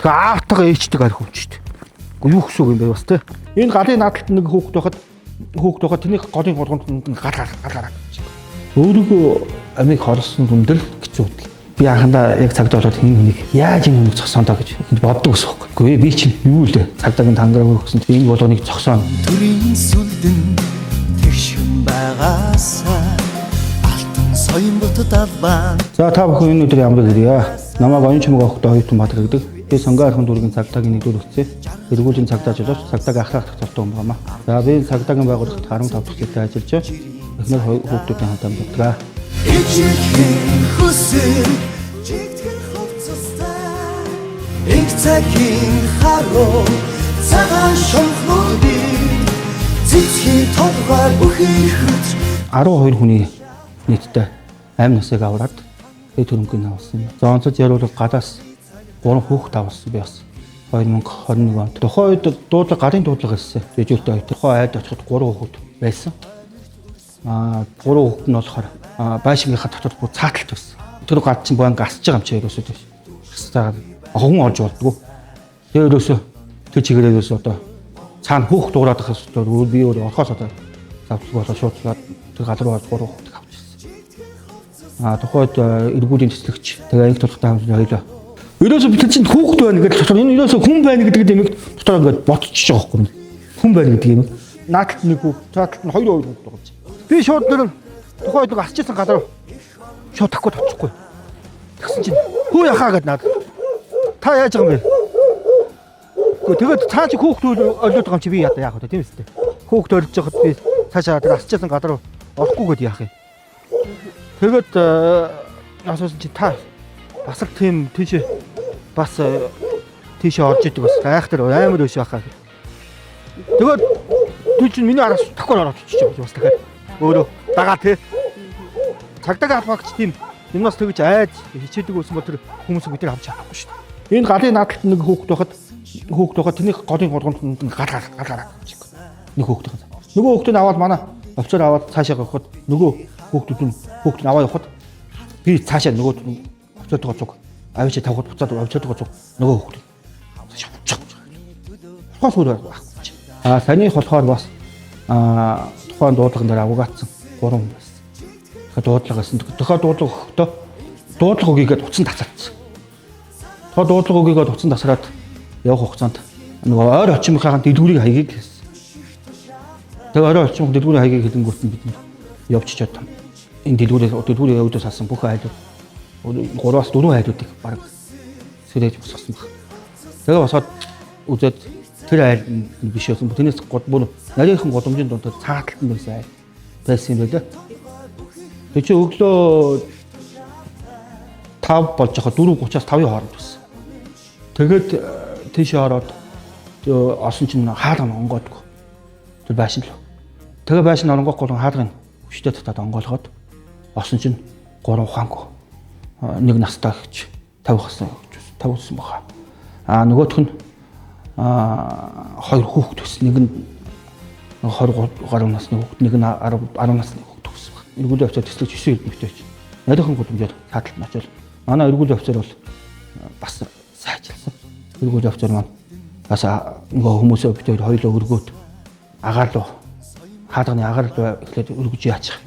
Тэгээ аавтайгаа ээжтэйгээ арх өмчтэй. Үгүй юу гэсэн үг юм бэ бас те. Энэ галын наадталт нэг хүүхэд байхад тэрний голын гурганд гал гал гал гараад. Өөрийгөө амийг хорлсон хүндэл хэцүү хөдөл. Би анхандаа яг цагдаа болоод энэ хүнийг яаж энэ хүнийг зогсоондоо гэж боддог ус байхгүй. Үгүй би чинь юу лээ цагдаагийн тангараг өгсөн. Энэ болгоныг зогсооно. Төрийн сүлдэн тэгшин байгаасаа алтан соён бутад албан. За та бүхэн энэ өдөр ямар ирье. Намайг оюун чимэг охтой оюутан Баатар гэдэг. Би Сонгон архан дүүргийн цагдаагийн нэгдүгээр үлдсэн. Эргүүлийн цагдаа жолооч, цагдаагийн ахлах тогтолтой хүн байна. За би цагдаагийн байгууллагт 15 дахь жилдээ ажиллаж байна. Эхнэр хүүхдүүдийн хамт амьдардаг. Ижихэн хүсэл жигтгэн хувцастай инг цагийн харуу цагаан шонхнуудын цэцгийн толгой бүхий хөт. 12 хүний нийтдээ амь насыг авраад хэд хөрөнгөний авсан юм. За онцод яриулбал гадаас 3 хүүхэд авсан би бас 2021 онд. Тухайн үед дуудлага гарын дуудлага ирсэн. Жижигтэй хоёр. Тухайн айд очиход 3 хүүхэд байсан. Аа 3 хүүхэд нь болохоор байшингийнхаа дотор бүр цааталт байсан. Тэр гад чинь баян гасч байгаа юм чи ерөөсөө тийм. Гасцаагаад хүн орж болдгоо. Тэгээ ерөөсөө тэр чигээрээ ерөөсөө одоо цаана хүүхд дуурайд байх ёстой. Би өөр орхоос одоо завдлаг болоо шууд тэр газар руу орж 3 хүүхдийг авч ирсэн. А тухайд эргүүлийн тэслэгч тэгээ анги тулгатай хамт хоёлоо. Ерөөсөө тэр чинь хүүхд байна гэдэг дотор энэ ерөөсөө хүн байна гэдэг юм дотор ингээд ботчихж байгаа байхгүй юу? Хүн байна гэдэг юм. Наадталт нэг хүүхд, цааталт нь хоёр хоёр хүүхд байгаа юм чи. Би шууд нэр тухайд нэг асчижсэн газар шууд тахгүй тоцохгүй. Тэгсэн чинь хүү яхаа гэд наад. Та яаж байгаа юм бэ? Гэхдээ тэгээд цаа чи хүүхд олиод байгаа юм чи би яа яах вэ тийм үстэй. Хүүхд олж байхад би цаашаа тэр асчижсэн газар орохгүй гэд яах юм. Тэгээд асуусан чи та бас л тийм тийш бас тийшээ орж идэг бас гайхтар амар өш байхаа. Тэгээд тэр чинь миний араас тохиор ороод очиж байгаа бас дахиад өөрөө дагаа тий. Цагдаагийн албаагч тийм юмнаас тэгж айж хичээдэг байсан бол тэр хүмүүсийг бид нар авч чадахгүй шүү дээ. Энэ галын наадталт нэг хүүхэд байхад тэрний голын гурганд гал гал гал гараад нэг хүүхэд байгаа. Нөгөө хүүхдийг аваад манай офицер аваад цаашаа явахад нөгөө хүүхдүүд нь хүүхдийг аваад явахад би цаашаа нөгөө офицертойгоо цуг авчи тавхад буцаад офицертойгоо цуг нөгөө хүүхдийг цаашаа авчих. Болохоос өөр байхгүй. А санийх болохоор бас тухайн дуудлаган дээр авгаацсан 3 хүн байсан. Тэгэхээр дуудлага гэсэн. Тухайн дуудлага өгөхдөө дуудлага өгийгээд утсан тасаадсан. Тухайн дуудлага өгийгээд утсан тасраад явах хугацаанд нөгөө ойр очимхаахан дэлгүүрийг хаягийг хэлсэн. Тэгээ орой очих дэлгүүрийн хаягийг хэлэнгүүт нь бид явж чад энэ дэлгүүрээс дэлгүүрийн өвдөөс алсан бүх айлууд 3-аас 4 айлуудыг баг сэрэж босгосон баг. Тэгээ босоод үзээд тэр айл нь биш байсан. Тэрнээс бүр нарийнхан годомжийн дунд цааталтан байсан айл байсан юм байлаа. Тэг чи өглөө 5 болж байхад 4:30-аас 5-ын хооронд байсан. Тэгээд тийшээ ороод орсон чинь хаалга нь онгоодгүй. Тэр байшин л. Тэгээ байшин оронгоохгүй бол хаалгыг хүчтэй татаад онгоолгоод орсон чинь 3 ухаангүй. Нэг настай гэж 50 хасан гэж 50 баха. А нөгөөх нь хоёр хүүхэд байсан. Нэг нь 20 гаруй насны хүүхэд, нэг нь 10 насны хүүхэд байсан баг. Эргүүлийн офицер тэслэгч 9 элдвтэй ч. Нарийнхан гудамжаар цааталт нь очил. Манай эргүүлийн офицер бол бас сайжилсан. Эргүүлийн офицер маань бас нөгөө хүмүүсээ бид хоёр хоёулаа өргөөд агаар руу хаалганы агаар руу эхлээд өргөж яачих.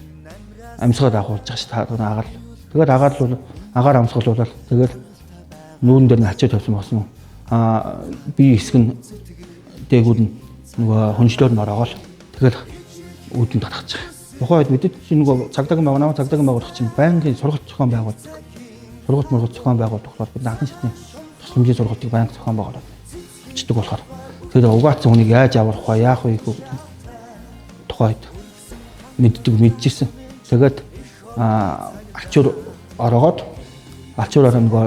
Амьсгал агуулж байгаа ш хаалганы агаар. Тэгээд агаар руу агаар амьсгалуулаад тэгээд нүүрэн дээр нь ачаа тавьсан болсон. Аа би хэсэг нь дээгүүр нь нөгөө хөнжлөөр нь ороогоол тэгэл үүдэн татгах. Тухайн үед мэдээд чи нөгөө цагдаагийн байгууллага цагдаагийн байгууллага чинь байнгын сургалт зохион байгуулдаг. Сургалт мургалт зохион байгуулдаг болохоор бид анхан шатны тусламжийн сургалтыг байнга зохион байгуулад авчдаг болохоор тэр угаацсан хүнийг яаж аврах вэ, яах вэ гэдэг тухайд мэддэг мэдчихсэн. Тэгээд алчуур ороогоод алчуураар нөгөө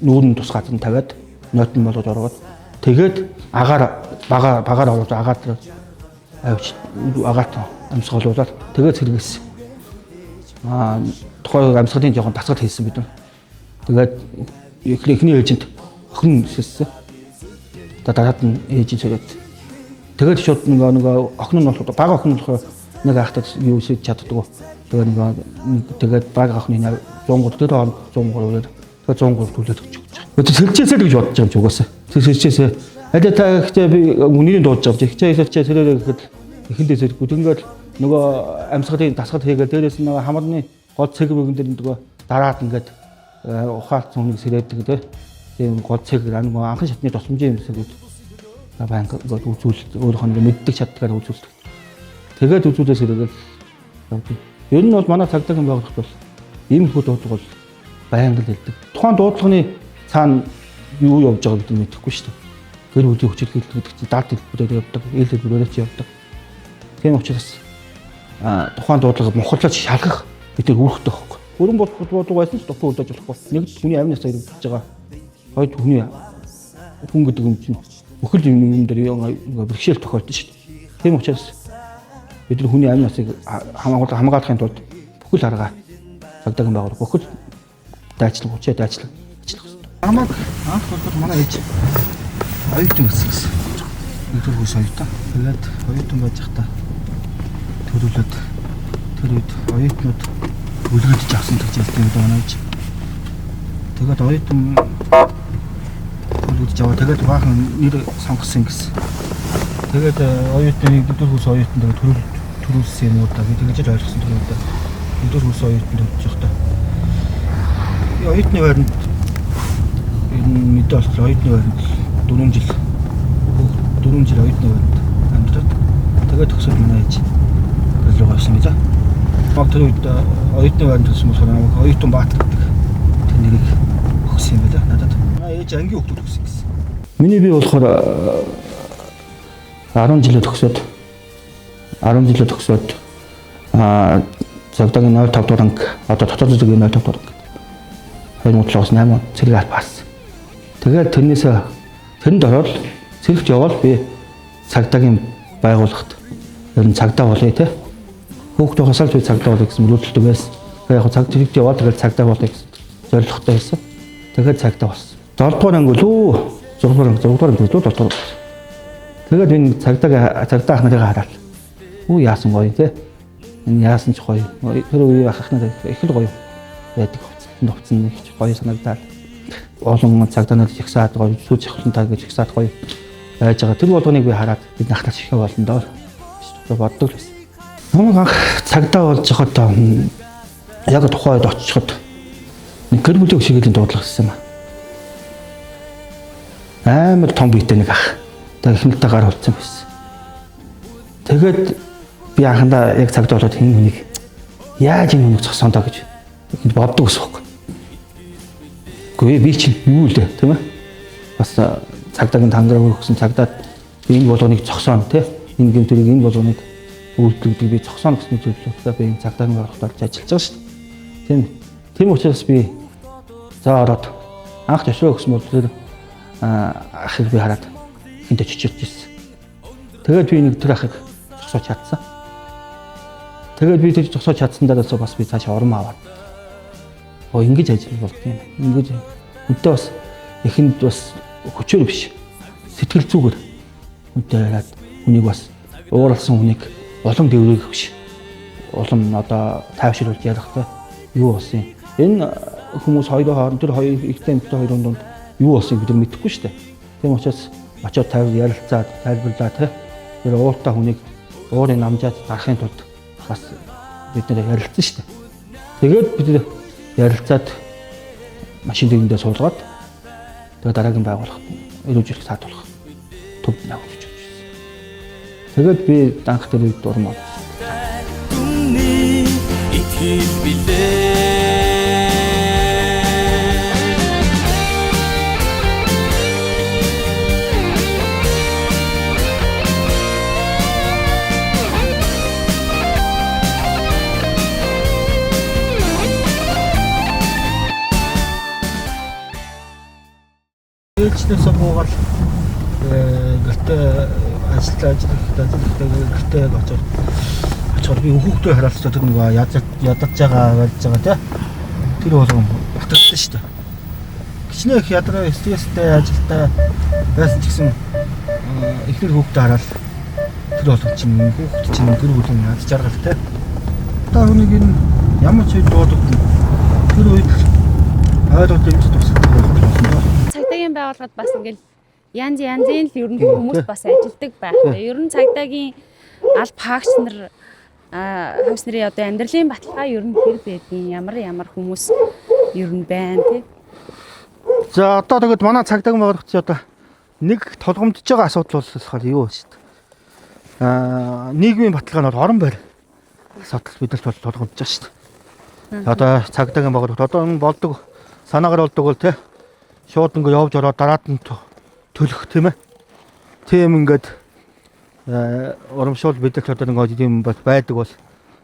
нүүрэн тус газар нь тавиад нойтон болгож ороогоод тэгээд агаар бага багаар оруулж агаар дээр авч агаарт амьсгалуулаад тэгээд сэргээсэн. Тухайн амьсгалын жоохон дасгал хийсэн бид нар. Тэгээд эхний ээлжинд охин сэлсэн. Дараад нь ээж нь сөрөөд. Тэгээд шууд нөгөө охин нь болохоор бага охин нь болохоор нэг айхтар юу шийдэж чаддгүй. Тэгээд нөгөө тэгээд бага охины 103 тэр хооронд 103 өрөөд тэгээд 103 түлээд өгч байгаа. Тэгээд сэлжээсэй л гэж бодож байгаа юм чи угаасаа. Тэр сэрчээсээ аль та ихтэй би нэрийг дуудаж авч ихтэй сэрчээ сэрээрээ гэхэд эхэндээ сэргүй. Тэгингээл нөгөө амьсгалын дасгал хийгээл дээрээс нь нөгөө хамарны гол цэг мэгэн дээр нөгөө дараад ингээд ухаалцсан хүнийг сэрээдэг те. Тийм гол цэг нөгөө анхан шатны тусламжийн юм сэрүүд байнга ингээд үзүүл өөрийнхөө нэг мэддэг чаддгаар үзүүлдэг. Тэгээд үзүүлээ сэрээгээл явдаг. Ер нь бол манай цагдаагийн байгууллагт бол ийм хүү дуудлага бол байнга л хэлдэг. Тухайн дуудлагын цаана юу явж байгааг бид мэдэхгүй шүү дээ. Гэр бүлийн хүчил гэдэг чинь дард хэлбэрээр явдаг, ил хэлбэрээр ч явдаг. Тийм учраас тухайн дуудлага мухарлаж шалгах бид нар үүрэгтэй байхгүй. Бүрэн бодлого байсан ч дутуу үлдээж болохгүй. Нэг л хүний амь насаа ирж байгаа. Хоёр хүний хүн гэдэг юм чинь бүхэл юм юм дээр бэрхшээл тохиолдсон шүү дээ. Тийм учраас бид нар хүний амь насыг хамгаалахын тулд бүхэл арга цагдаагийн байгууллага бүхэл дайчлаг хүчээ дайчлаг ажиллах хэрэгтэй. Намайг анх бодвол манай ээж оюутан байсан гэсэн. Нэгдүгээр курс оюутан. Тэгээд оюутан байж байхдаа төрүүлээд тэр үед оюутнууд үлгэрдэж авсан гэж ярьдаг юм да манай ээж. Тэгээд оюутан үлгэрдэж аваа. Тэгээд баахан нэр сонгосон гэсэн. Тэгээд оюутны нэгдүгээр курс оюутан тэгээд төрүүлсэн юм уу да. Би тэгэж л ойлгосон тэр үед. Нэгдүгээр курс оюутан төрж байхдаа. Би оюутны байранд ер нь мэдээ болтлоо оюутны байранд 4 жил 4 жил оюутны байранд амьдраад тэгээд төгсөөд манай ээж гэр рүү явсан гэж. Маг тэр үед оюутны байранд төрсөн болохоор намайг оюутан Баатар гэдэг тэр нэрийг өгсөн юм байна надад. Манай ээж ангийн хүүхдүүд өгсөн гэсэн. Миний би болохоор 10 жилээ төгсөөд 10 жилээ төгсөөд цагдаагийн 05 дугаар анги одоо дотоод зэргийн 05 дугаар анги 2007-оос 8 он цэрэг албаас. Тэгээд тэрнээсээ тэрэнд ороод цэрэгт явбал би цагдаагийн байгууллагт ер нь цагдаа болъё те. Хүүхд байхасаа л би цагдаа болъё гэсэн мөрөөдөлтэй байсан. Тэгээд яг цаг цэрэгт яваад тэгэл цагдаа болъё гэсэн зорилготой байсан. Тэгээд цагдаа болсон. 7 дугаар анги лүү 6 дугаар анги 6 дугаар анги лүү 7 дугаар анги. Тэгээд энэ цагдаа ах нарыг хараад үү яасан гоё те. Энэ яасан ч гоё. Тэр үеийн ах нар их л гоё байдаг хувцсан хувцсан их гоё санагдаад олон цагдаа нар жагсаад гоё сүүж хавлантаа гэж жагсаад гоё байж байгаа. Тэр болгоныг би хараад бид нахтар шихэ болно доо гэж боддог л байсан. Намайг анх цагдаа болж хахад яг тухайн үед очиход нэг гэр бүлийн өшөөгийн дуудлага хийсэн юм. Амар том биетэй нэг ах. Тэгээд ихнэлтэй гар холцсон байсан. Тэгээд би анхандаа яг цагдаа болоод энэ хүнийг яаж энэ хүнийг зогсоон доо гэж боддог ус байхгүй. Үгүй би чинь юу лээ тийм ээ. Бас цагдаагийн тангараг өгсөн цагдаад би энэ болгоныг зогсооно тий. Энэ гэмтрийг энэ болгоныг үйлдэлүүдийг би зогсооно гэсэн зөвлөлтөй би энэ цагдаагийн байгууллагад орж ажиллаж байгаа шүү дээ. Тийм. Тийм учраас би за ороод анх төсөө өгсөн бол тэр ахыг би хараад хинт очиж ирсэн. Тэгээд би нэг тэр ахыг зогсоож чадсан. Тэгээд би тэр зогсоож чадсан дараас бас би цаашаа урам аваад ингэж ажил болд юм. Ингэж хүнтэй бас эхэнд бас хүчээр биш. Сэтгэл зүгээр хүнтэй яриад хүнийг бас ууралсан хүнийг улам дэврэх биш. Улам одоо тайвшруулж ярихтай юу болсон юм. Энэ хүмүүс хоёрын хооронд тэр хоёр ихтэй эмэгтэй хоёрын дунд юу болсон бид нар мэдэхгүй шүү дээ. Тийм учраас очиод тайв ярилцаад тайлбарлаа те. Тэр ууртай хүнийг уурыг намжаад дарахын тулд бас бид нар ярилцсан шүү дээ. Тэгээд бид нар ярилцаад машин дэгэндээ суулгаад тэгээд дараагийн байгууллагт эрүүж ирэх саатуулах төвд явуулж ирсэн. Тэгээд би анх тэр үед урам авсан. Түмний итгэл билээ. Ээжнээсээ буугаад гэртээ ажиллаа гэртээ яг очоод би хүүхдээ хараалцсан тэр нөгөө ядаж байгаа болж байгаа тий. Тэр болгон батгсан шүү дээ. Хичнээн их ядраа стресстэй ажилтаа байсан ч гэсэн эхнэр хүүхдээ хараал тэр болгон чинь хүүхд чинь гэр бүлийн аз жаргал тий. Одоо хүнийг энэ ямар ч үед дуудаг тэр үед ойлгоод юмч тусалдаг байх болно доо. Цагдаагийн байгууллагад бас ингээл Янз янзын л ер нь хүмүүс бас ажилдаг байх. Ер нь цагдаагийн аль паагч нар хувьс нарын одоо амьдралын баталгаа ер нь хэр байдгийг ямар ямар хүмүүс ер нь байна тий. За одоо тэгэд манай цагдаагийн байгууллага чи одоо нэг толгомдож байгаа асуудал бол болохоор юу вэ шүү дээ. Нийгмийн баталгаа нь бол орон байр асуудал бид нарт бол толгомдож байгаа шүү дээ. Одоо цагдаагийн байгууллага одоо энэ болдог санаагаар болдог бол те шууд ингээ явж ороод дараад нь төлөх тийм ээ. Тийм ингээд урамшуул бид нарт одоо нэг тийм байдаг бол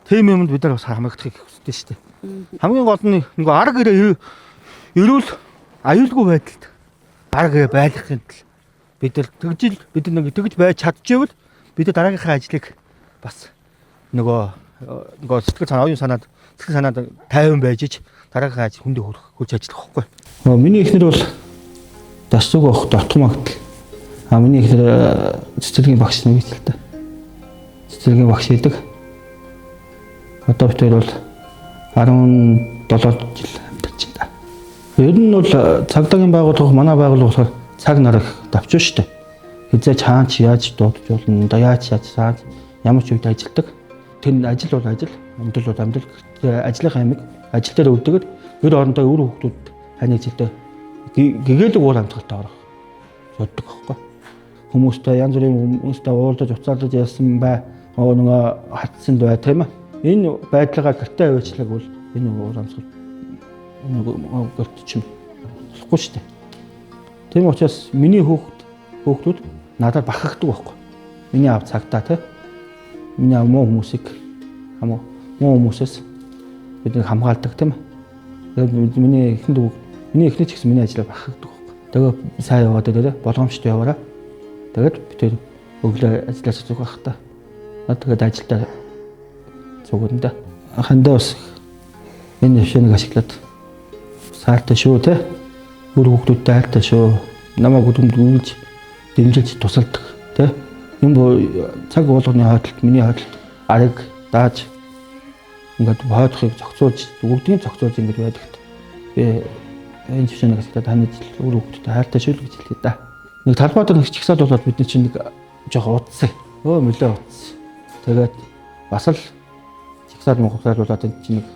тийм юмд бид нар бас хамгаалахыг хүсдэг шүү дээ. Хамгийн гол нь нөгөө арга гэрээ эрүүл аюулгүй байдалд арга гэрээ байлгахын тулд бид нар тэгжил бид нэг тэгж байж чадчихвэл бид нар дараагийнхаа ажлыг бас нөгөө сэтгэл санаа оюун санаад сэтгэл санаад тайван байж ич дараагийнхаа ажил хүндээ хүрч ажиллах байхгүй. Миний эхнэр бол дасцууг авах дотхон магтал. А миний эхнэр цэцэрлэгийн багш нэг л та. Цэцэрлэгийн багш хийдэг. Одоо бид хоёр бол 17 жил амьдарч байна. Ер нь бол цагдаагийн байгууллага манай байгууллага болохоор цаг нар их давчуу штэ. Хизээ чаач яаж дуудаж болно, да яаж яаж цааж ямар ч үед ажилдаг. Тэр ажил бол ажил, амьдрал бол амьдрал. Ажлынхаа амиг ажил дээр өвдөг гэр орондоо үр хүүхдүүд хань ажилдаа гэгээлэг уур амьсгалтай орох зоддог аахгүй. Хүмүүстэй янз бүрийн хүмүүстэй уулзаж уцаалж яасан бай нөгөө хатсан бай тийм ээ. Энэ байдлаа гэртээ аваачлаг бол энэ уур амьсгал нөгөө гэрт чинь болохгүй шүү дээ. Тийм учраас миний хүүхдүүд надад бахархдаг байхгүй. Миний аав цагтаа тий. Миний аав муу хүмүүсийг муу хүмүүсээс биднийг хамгаалдаг тийм ээ. Тэгээд миний эхэнд хүүхд миний эхнэр ч гэсэн миний ажлаар бахархдаг байхгүй. Тэгээ сайн яваад дээрээ болгоомжтой яваарай. Тэгээд бид тэр өглөө ажиллаас зүг байх та. Тэгээд ажилдаа зүгүүн дээ. Хандаа бас энэ жишээг ашиглаад саартай шүү те. Үр хүүхдүүдтэй хайртай шүү. Намайг өдөрт үйлж дэмжиж тусалдаг те. Энэ цаг болгоны хойдолд миний хойдолд арыг дааж ингээд хойдохыг зохицуулж бүгдийг зохицуулж ингээд байдагт би энэ жишээг ашиглаад таны жил үр хүүхдүүдтэй хайртай шүү л гэж хэлье да. Нэг талбай дээр нэг чигсаад болоод бид нар чинь нэг жоохон удсан. Нөлөө удсан. Тэгээд бас л чигсаад мухсаад болоод энэ чинь нэг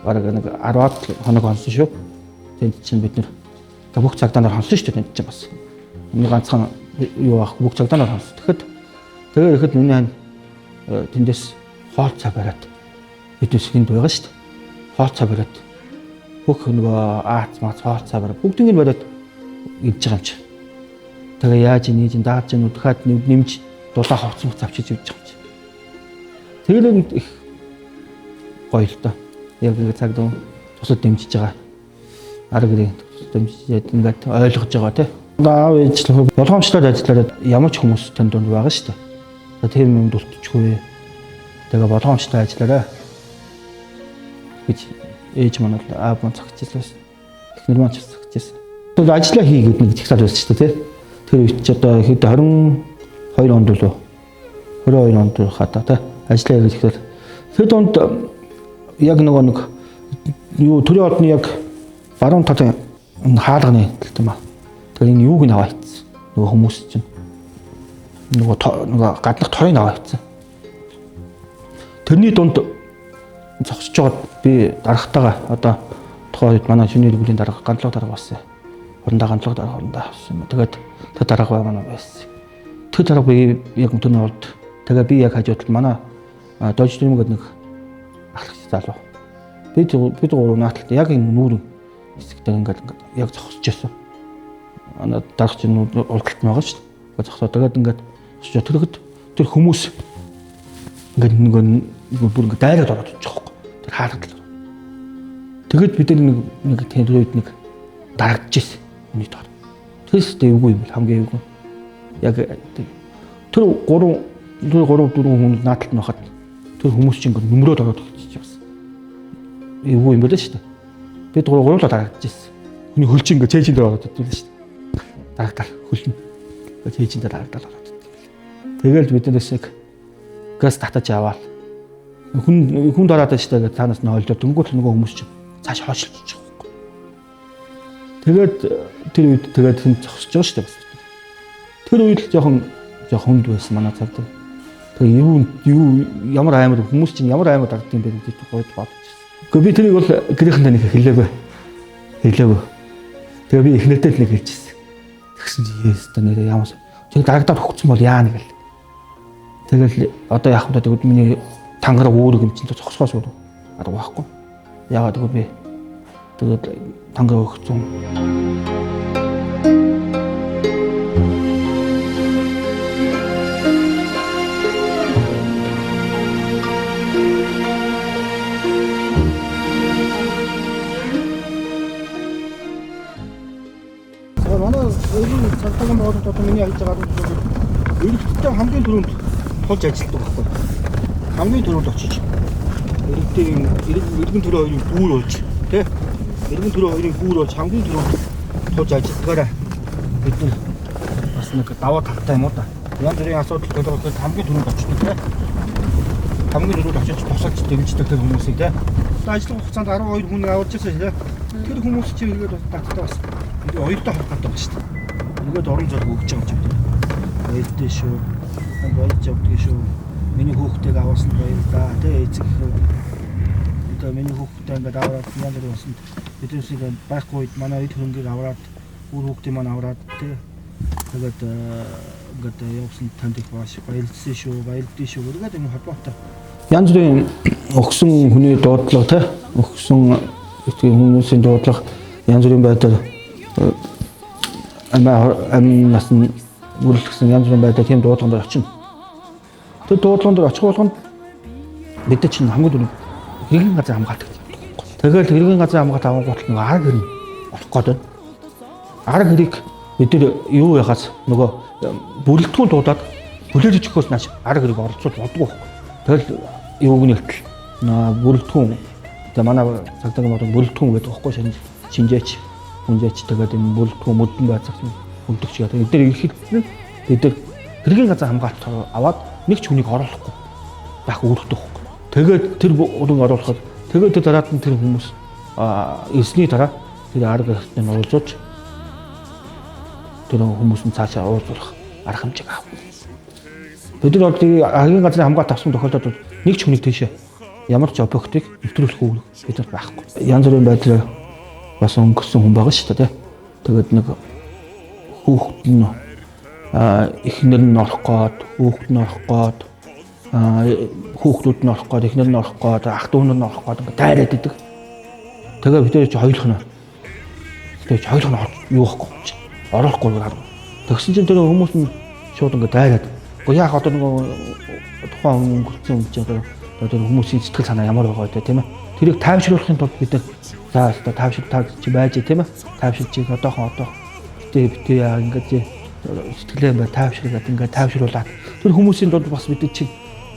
бараг нэг 10 хоног онсон шүү. Тэнд чинь бид нар бүх цагдаа нар хонсон шүү дээ тэнд чинь бас. Нэг ганцхан юу ах бүх цагдаа нар хонсон. Тэгэхэд тэгээ ихэд миний хань тэндээс хоол цай бариад бидээс хүнд байгаа шүү дээ. Хоол цай бариад бүх нөгөө аац мац хоол цай бариад бүгдийг нь бариад идж байгаа юм чи. Тэгээ яаж нээж дааж нь дахиад нэмж дулаа ховцсон хуц авчиж явж байгаа юм чи. Тэгээд их гоё л доо. Яг нэг цаг дуу тусад дэмжиж байгаа. Арга гэрээ дэмжиж ингээд ойлгож байгаа тий. Аав ээж л болгоомжлоод ажиллаад ямар ч хүмүүс тань дунд байгаа шүү дээ. Тийм юмд үлдчихгүй. Тэгээ болгоомжтой ажиллаарай гэж ээж маань бол аав маань зогсчихлаа. Эхнэр маань ч зогсчихсан. Тэгвэл ажиллаа хий гэдэг нэг жигсаал байсан шүү дээ тий. Тэр үед ч одоо хэд 22 онд лөө 22 онд хата тий. Ажиллаа хийж тэгэхээр тэр донд яг нөгөө нэг юу төрийн ордны яг баруун талын хаалганы талд юм аа. Тэгэхээр энэ юуг нь аваа хийцэн. Нөгөө хүмүүс чинь нөгөө гаднах торыг аваа хийцэн. Тэрний дунд зогсож байгаад би дарагтайгаа одоо тухайн үед манай шөнийн эргүүлийн дарга гандлага дарга болсон. Орондоо гандлага дарга орондоо авсан юм. Тэгээд тэр дарга бай манай байсан. Тэр дарга би яг тэрний урд тэгээ би яг хажууд талд манай дождим гэдэг нэг ахлагч залуу. Бид гурав нааталт яг энэ нүүрэн хэсэгтээ ингээд яг зогсож байсан. Манай дарга чинь урдталт нь байгаа шүү дээ. Зогсоо тэгээд ингээд зогсож тэр хүмүүс ингээд нөгөө бүр ингээд дайраад ороод ич байгаа байхгүй. Тэр хаалгадлаа. Тэгэд бид нэг тэр үед нэг дарагдчихсэн. Миний доор. Тэрс дэвгүй юм бэл хамгийн эвгүй. Яг тэр 3 4 хүн нааталт нь байхад тэр хүмүүс чинь ингээд нөмрөөд ороод ирчих байсан. Эвгүй юм байлаа шүү дээ. Бид гурлаа дарагдчихсэн. Хүний хөл чинь ингээд цээжин дээр ороод ирдэг л шүү дээ. Дарагдал хөлнө. Цээжин дээр дарагдал ороод ирдэг. Тэгэл биднээс нэг газ татаж аваад хүн дараад шүү дээ цаанаас нь ойлдоо дөнгөж нөгөө хүмүүс чинь цааш хойшлж байгаа байхгүй. Тэгээд тэр үед тэгээд хэн зогсож байгаа шүү дээ бас. Тэр үед л жоохон жоохон хүнд байсан манай цагдаа. Тэгээ юу юу ямар аймар хүмүүс чинь ямар аймар дагдсан юм бэ гэж гойд бодож ирсэн. Гэхдээ би тэрийг бол гэрийнхэнтэй нэг хэлээгүй. Хэлээгүй. Тэгээ би эхнэртэй л нэг хэлчихсэн. Тэгсэн чинь Есүс та нэрээ ямар тэг дарагдаад өгсөн бол яана гэл. Тэгэл одоо яах вэ тэгвэл миний тангараг үүрэг юм чинь зогсоос өөр арга байхгүй. Яагаад гэвэл би тэгээд тангараг өгсөн. За манай эргэн цагдаагийн байгууллагад одоо миний ажиллаж байгаа нь иргэдтэй хамгийн түрүүнд тулж ажилладаг байхгүй. Хамгийн түрүүнд очиж иргэдийн эргэн төрөө хоёрын гүүр болж тий эргэн төрөө хоёрын гүүр болж хамгийн түрүүнд тулж ажилладгаараа бид нар бас нэг даваа талтай юм уу да. Янз бүрийн асуудал тулгархад хамгийн түрүүнд очдог тий. Хамгийн түрүүнд очиж тусалж дэмждэг тэр хүмүүсийг тий. Одоо ажиллах хугацаанд 12 хүн аварч ирсэн тий. Тэр хүмүүс чинь эргээд таттай бас энэ хоёртой холбоотой байна шүү дээ. Эргээд орон зураг өгч байгаа юм чинь. Баяртай шүү. Танд баярж явдаг шүү. Миний хүүхдийг аваасанд баярлалаа. Тэ эцэг их. Одоо миний хүүхдтэй ингээд аваад янз бүрийн болсон. Биднээсийг байхгүй үед манай эд хөрөнгийг аваад үр хүүхдийн маань аваад тэ тэгээд ингээд явсан танд их маш баярлсан шүү. Баярлдээ шүү. Эргээд юм холбоотой. Янз бүрийн өгсөн хүний дуудлага те өгсөн хүмүүсийн дуудлага янз бүрийн байдлаар амь нас нь бүрлэгсэн янз бүрийн байдлаар тийм дуудлаган дээр очино. Тэр дуудлаган дээр очих болгонд бид чинь хамгийн түрүүнд хэргийн газар хамгаалт гэж явдаг. Тэгэл хэргийн газар хамгаалт авангуут л нөгөө арга хэрэг олох гээд байна. Арга хэрийг бид нар юу яхаас нөгөө бүрэлдэхүүн дуудаад хүлээж өгөхөөс нааш арга хэрэг оролцуулж болдгоо байхгүй. Тэгэл юуг нь хэлтэл бүрэлдэхүүн тэгээ манай цагдаагийн бодлого бүрэлдэхүүн гэдэг байхгүй шинж шинжээч хүнжээч тэгээд энэ бүрэлдэхүүн мөдөн байцаагч хүндэгч гэдэг. Эдгээр ирэхэд бид нар хэргийн газар хамгаалт аваад нэг ч хүнийг оруулахгүй байх үүрэгтэй байхгүй. Тэгээд тэр хүн оруулахад тэгээд тэр дараад нь тэр хүмүүс ирсний дараа тэр арга хэрэгтний оруулж тэр хүмүүс нь цаашаа уулзуулах арга хэмжээг авах. Бид нар бол хэргийн газрын хамгаалт авсан тохиолдолд нэг ч хүнийг тийшээ ямар ч объектыг нэвтрүүлэх үүрэг бидэнд байхгүй. Янз бүрийн байдлаар бас өнгөрсөн хүн байгаа шүү дээ. Тэгээд нэг хүүхэд нь эхнэр нь орох гээд, хүүхэд нь орох гээд, хүүхдүүд нь орох гээд, эхнэр нь орох гээд, ах дүү нь орох гээд ингээд дайраад идэг. Тэгээ бид нар чи хоёулах нь. Тэгээ чи хоёулах нь юу байхгүй юм чи. Оруулахгүй гарна. Тэгсэн чинь тэр хүмүүс нь шууд ингээд дайраад. Гэхдээ яах одоо нөгөө тухайн хүн өнгөрсөн юм чи одоо тэр хүмүүсийн сэтгэл санаа ямар байгаа вэ тийм ээ. Тэрийг тайвшруулахын тулд бид нар за одоо тайвшир та чи байж тийм ээ. Тайвширч одоохон одоо битээ битээ яа ингээд сэтгэлээ бай тайвшруулаад ингээд тайвшруулаад тэр хүмүүсийн дунд бас бид чи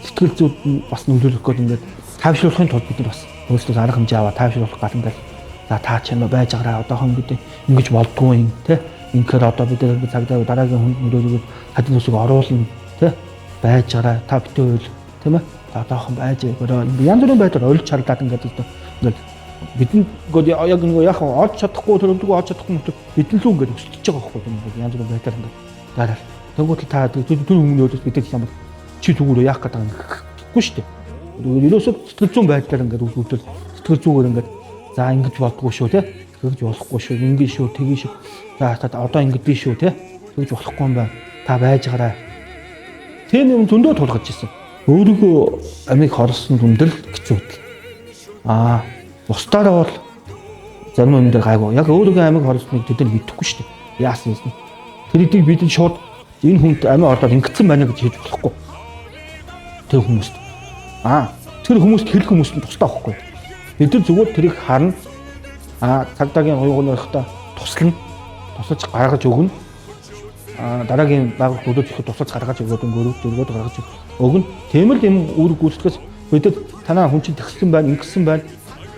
сэтгэл зүйд бас нөлөөлөх гээд ингээд тайвшруулахын тулд бид нар бас өөрсдөөс арга хэмжээ аваад тайвшруулах гал ингээд за та ч юм байж байгаараа одоохон гэдэг ингэж болдгоо юм тий. Инхээр одоо бид нар цагдаа дараагийн хүнд нөлөөлөөд хадин төсөг оруулна тий. Байж байгаараа та битээ үйл тийм ээ. Одоохон байж байгаараа янз бүрийн байдлаар ойлж чарлаад ингээд ингээд бид ингээд яг нэг яг олж чадахгүй төрөлдөгөө олж чадахгүй мөртөө бид л үү ингээд өсөж байгаа байхгүй ингээд янз бүрийн байдлаар ингээд дараа. Тэгвэл та тэр хүмүүнөөдөөс бид ямар чи зүгээр яах гэдэг юм гэхгүй шүү дээ. Ерөөсөө сэтгэл зүйн байдлаар ингээд үзүүлэл сэтгэл зүгээр ингээд за ингэж болдгоо шүү те. Тэгж болохгүй шүү. Ингэ шүү, тэгэн шүү. За та одоо ингэдэй шүү те. Тэгж болохгүй юм байна. Та байж гараа. Тийм юм зөндөө тулгаж ирсэн. Өөрийгөө амийг хорлосон хүндэл хэцүү. Аа бусдаараа бол зарим юм дээр гайгүй. Яг өөрийгөө амийг хорлосныг тэд нар мэдэхгүй шүү дээ. Яасан юм. Тэр эдийг бид шууд энэ хүнд амиа орлоод ингэсэн байна гэж хэлж болохгүй. Тэр хүмүүст. Аа тэр хүмүүст хэлэх хүмүүст нь тусдаа байхгүй. Бид нар зүгээр тэрийг харна. Аа цагдаагийн оюуны орохдоо туслана. Тусалж гаргаж өгнө. Аа дараагийн байгууллага төлөөж ихэд тусалж гаргаж өгөөд өнгөрөөд өргөөд гаргаж өгнө. Тийм л юм үүрэг гүйцэтгэс бидэд танаа хүн чинь тэгсэн байна, ингэсэн байна.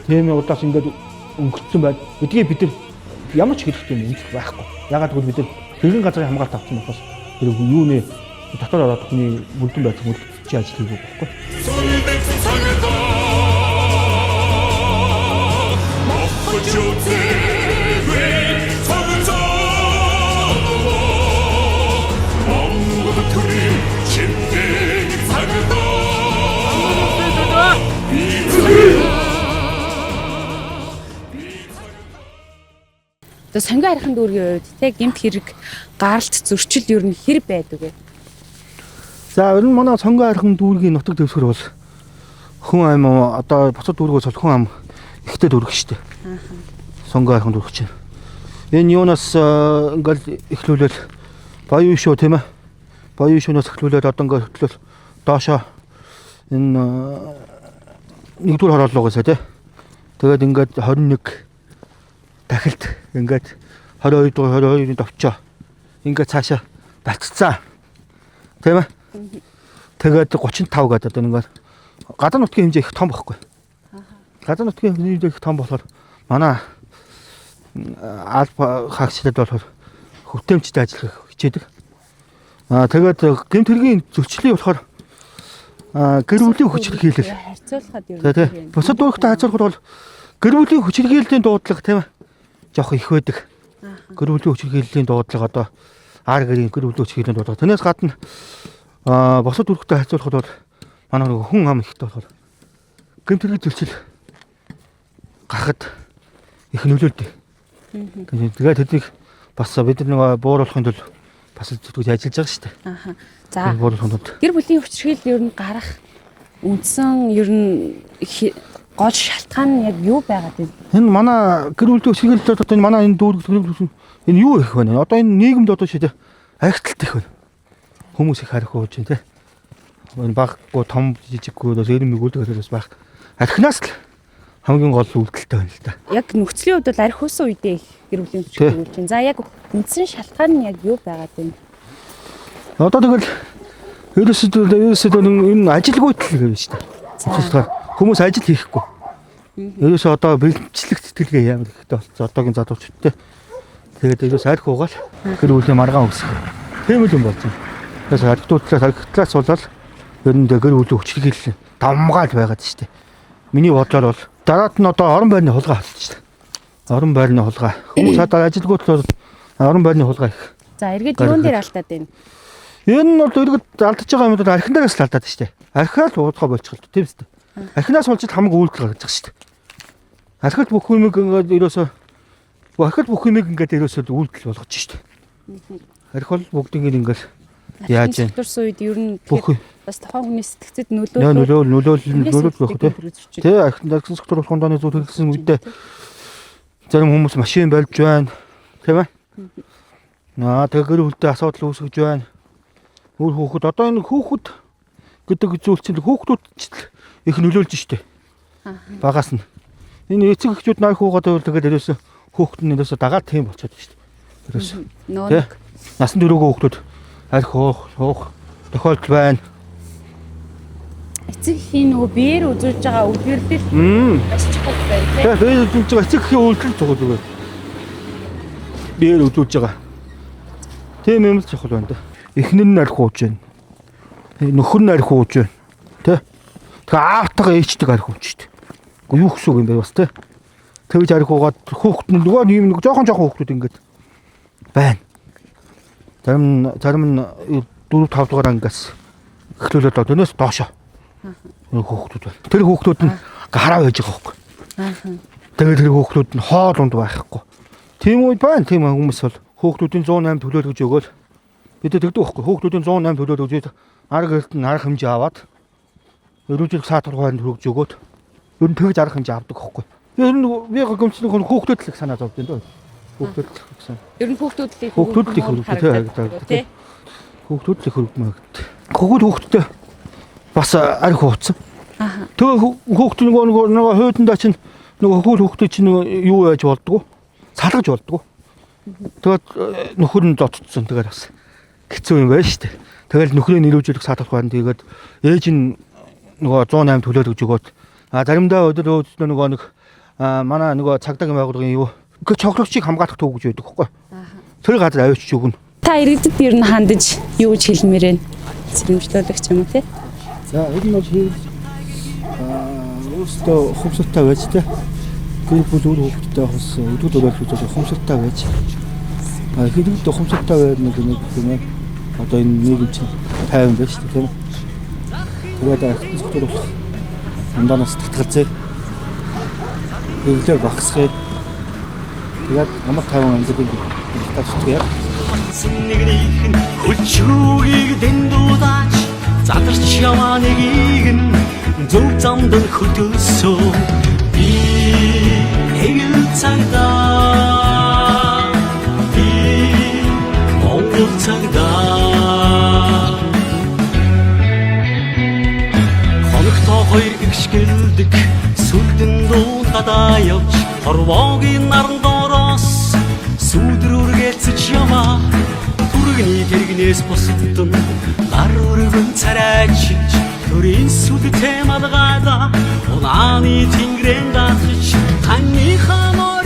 Тийм удаас ингээд өнгөрцөн байна. Гэдгийг бид нар ямар ч хэлэх юм үнэлэх байхгүй. Ягаад гэвэл бид нар хэргийн газрын хамгаалт авсан болохоос тэр юуны дотор ороод хүний мөрдөн байцсан мөрдөгч ажил хийгээгүй байхгүй. Одоо сонгио архин дүүргийн хувьд те гэмт хэрэг гаралт зөрчил ер нь хэр байдаг вэ? За ер нь манай сонгио архин дүүргийн нутаг дэвсгэр бол хүн ам одоо бусад дүүргээс бол хүн ам ихтэй дүүрэг шүү дээ. Сонгио архин дүүрэг чинь. Энэ юунаас ингээл эхлүүлэл баян шүү тийм ээ. Баян шүүнээс эхлүүлээд одоо ингээл хөтлөл доошоо энэ нэгдүгээр хорооллоо гэсэн тий. Тэгээд ингээд 21 дахилт ингээд 22 дугаар 22-ын товчоо ингээд цаашаа батцсан. Тийм ээ. Тэгээд 35 гэдэг одоо ингээд гадаа нутгийн хэмжээ их том байхгүй. Гадаа нутгийн хэмжээ их том болохоор манай алба хаагчдад болохоор хөтөмжтэй ажиллах хичээдэг. Аа тэгээд гэмт хэргийн зөрчлийн болохоор гэр бүлийн хүчирхийлэл харьцуулахад ер нь тий. Бусад дүүрэгтэй харьцуулахад бол гэр бүлийн хүчирхийллийн дуудлага тийм ээ жоох их байдаг. Гэр бүлийн хүчирхийллийн дуудлага одоо ар гэрийн гэр бүлийн хүчирхийллийн дуудлага. Тэрнээс гадна бусад дүүрэгтэй харьцуулахад бол манай нэг хүн ам ихтэй болохоор гэмт хэргийн зөрчил гарахад их нөлөөлдөг. Тэгээд тэднийг бас бид нар нэг бууруулахын тулд бас зүтгэж ажиллаж байгаа шүү дээ. Аха. За Бууруулахын тулд. гэр бүлийн хүчирхийлэл ер нь гарах үндсэн ер нь гол шалтгаан нь яг юу байгаад вэ? Энэ манай гэр бүлийн хүчирхийлэлд одоо энэ манай энэ дүүрэг энэ юу их вэ? Одоо энэ нийгэмд одоо шийдэ архиталт их байна. Хүмүүс их арх ууж байна те. Энэ баггүй том жижиггүй бас эрен мэгүүлдэг бас байх. Архинаас л хамгийн гол үйлдэлтэй байна л да. Яг нөхцөлийн хувьд бол арх уусан үедээ их гэр бүлийн хүчирхийлэл болж байна. За яг үндсэн шалтгаан нь яг юу байгаад вэ? Одоо тэгэл ерөөсөө энэ ажилгүйдэл гэж шүү дээ. Хүмүүс ажил хийхгүй. Ерөөсөө одоо бэлтжлэх сэтгэлгээ ямар ихтэй болцсон одоогийн залуучуудтай. Тэгээд ерөөсөө арх уугаал гэр бүлийн маргаан өсөх. Тийм л юм болж байна. Тэгээс архитуудлаас архитлаас болоод ер нь гэр бүлийн хүчирхийлэл давмгаал байгаад шүү дээ. Миний бодлоор бол дараад нь одоо орон байрны хулгай болчих шүү дээ. Орон байрны хулгай. Хүмүүс одоо ажилгүйдэл бол орон байрны хулгай их. За эргээд юун дээр алдаад байна? Энэ нь бол эргээд алдаж байгаа юм бол архин дээрээс л алдаад шүү дээ. Архиал уудгаа болчих л тийм үстэй. Архинаас болж хамаг үйлдэл гарч байгаа шүү дээ. Архиал бүх юмыг ингээд ерөөсөө архиал бүх юмыг ингээд ерөөсөө үйлдэл болгож шүү дээ. Арх бол бүгднийг ингээд яаж юм? Төрсөн үед ер нь Бүх бас тухайн хүний сэтгцэд нөлөө нөлөөлөл нөлөөлөл байх тий. Тэ архин архин сектор болох хунданы зүйл хэрэгсэн үедээ зарим хүмүүс машин болж байна. Тийм ээ. Аа тэгээ гэр бүлтэй асуудал үүсгэж байна. Үр хүүхэд одоо энэ хүүхэд гэдэг зүйл чинь хүүхдүүд ч их нөлөөлж штэ. Багаас нь. Энэ эцэг эхчүүд най хүүгээд байвал тэгээд ерөөсө хүүхэд нь ерөөсө дагаад тийм болчиход штэ. Ерөөсө. Нөө Насан туршийн хүүхдүүд арх уух тохиолдол байна. Эцэг эхийн нөгөө биеэр үзүүлж байгаа үлгэрлэл маш чухал байна тийм. Тэгээ биеэр үзүүлж байгаа эцэг эхийн үйлдэл чухал зүгээр. Биеэр үзүүлж байгаа. Тийм юм л чухал байна да. Эхнэр нь арх ууж байна. Нөхөр нь арх ууж байна. Тэ? Тэгээ аавтайгаа ээжтэйг арх ууж штэ. Үгүй юу гэсэн үг юм бэ бас тэ? Тэгж арх уугаад хүүхэд нь нөгөө юм нэг жоохон хүүхдүүд ингээд байна. Зарим нь 4 5 дугаар ангиас эхлүүлээд өнөөс доошоо. Хүүхдүүд байна. Тэр хүүхдүүд нь хараа байж байгаа байхгүй. Тэгээд тэр хүүхдүүд нь хоол унд байхгүй. Тийм үед байна. Тийм хүмүүс бол хүүхдүүдийн 108 төлөөлөж гэж өгөөл бид тэгдэг байхгүй. Хүүхдүүдийн 108 төлөөлөж гэж арга гэрт нь арга хэмжээ аваад өрөөжлөх саатар хуайн төрөж өгөөд ер нь тэгж арга хэмжээ авдаг байхгүй. Ер нь би гомцлог хүүхдүүд л их санаа зовд юм дөө. Хүүхдүүд л их санаа. Ер нь хүүхдүүд л их Хүүхдүүд л их хөрөгдөв тий. Хүүхдүүд л их хөрөгдмөө гэдэг. Хүүхд хүүхдтэй бас арх ууцсан. Тэгээ хүүхд нөгөө хойдондоо чинь нөгөө хүүхд хүүхдээ чинь юу яаж болдгоо? Салгаж болдгоо. Тэгээд нөхөр нь зодтсон. Тэгээд бас хэцүү юм байна шүү дээ. Тэгэл нөхрийн нэрвжүүлэх саатах байна. Тэгээд ээж нь нөгөө 108 төлөөл гэж өгөөд заримдаа өдөр өөдснөө нөгөө нэг манай нөгөө цагдаагийн байгууллагын юу цоглогчийг хамгаалах төв гэж байдаг хөхгүй. Тэр газар авчиж өгнө. Та иргэдэд ер нь хандаж юу гэж хэлмээр байна? Сэрэмжлүүлэгч юм уу те? За ер нь бол өөрсдөө ухамсартай байж те. Гэр бүл үр хүүхэдтэй бас өдөрт өрөөл гэж ухамсартай байж. Хэрэгт ухамсартай байр нэг нэг тийм ээ. Одоо энэ нийгэм чинь тайван байж шүү дээ тийм ээ. Тэгээд архитектур сектор болох ундаанаас татгалзээ. Хэвлээ багасгая. Тэгээд ямар тайван амьдралыг таачдаг яг. Нэгнийх нь хөлчүүгийг дэндүүдаач задарч яваа нэгийг нь зөв замд нь хөтөлсөө. Би нэг л цагдаа, би Монгол цагдаа. Хоногтоо хоёр игшгэлдэг сүлдэн дуу гадаа явж хорвоогийн наран доороос сүүдэр үргэлцэж яваа. Түргэний тэргнээс бусдад нар өргөн царайчиж төрийн сүдтэй малгайда унааны тэнгэрэн даатгаж таныхаа.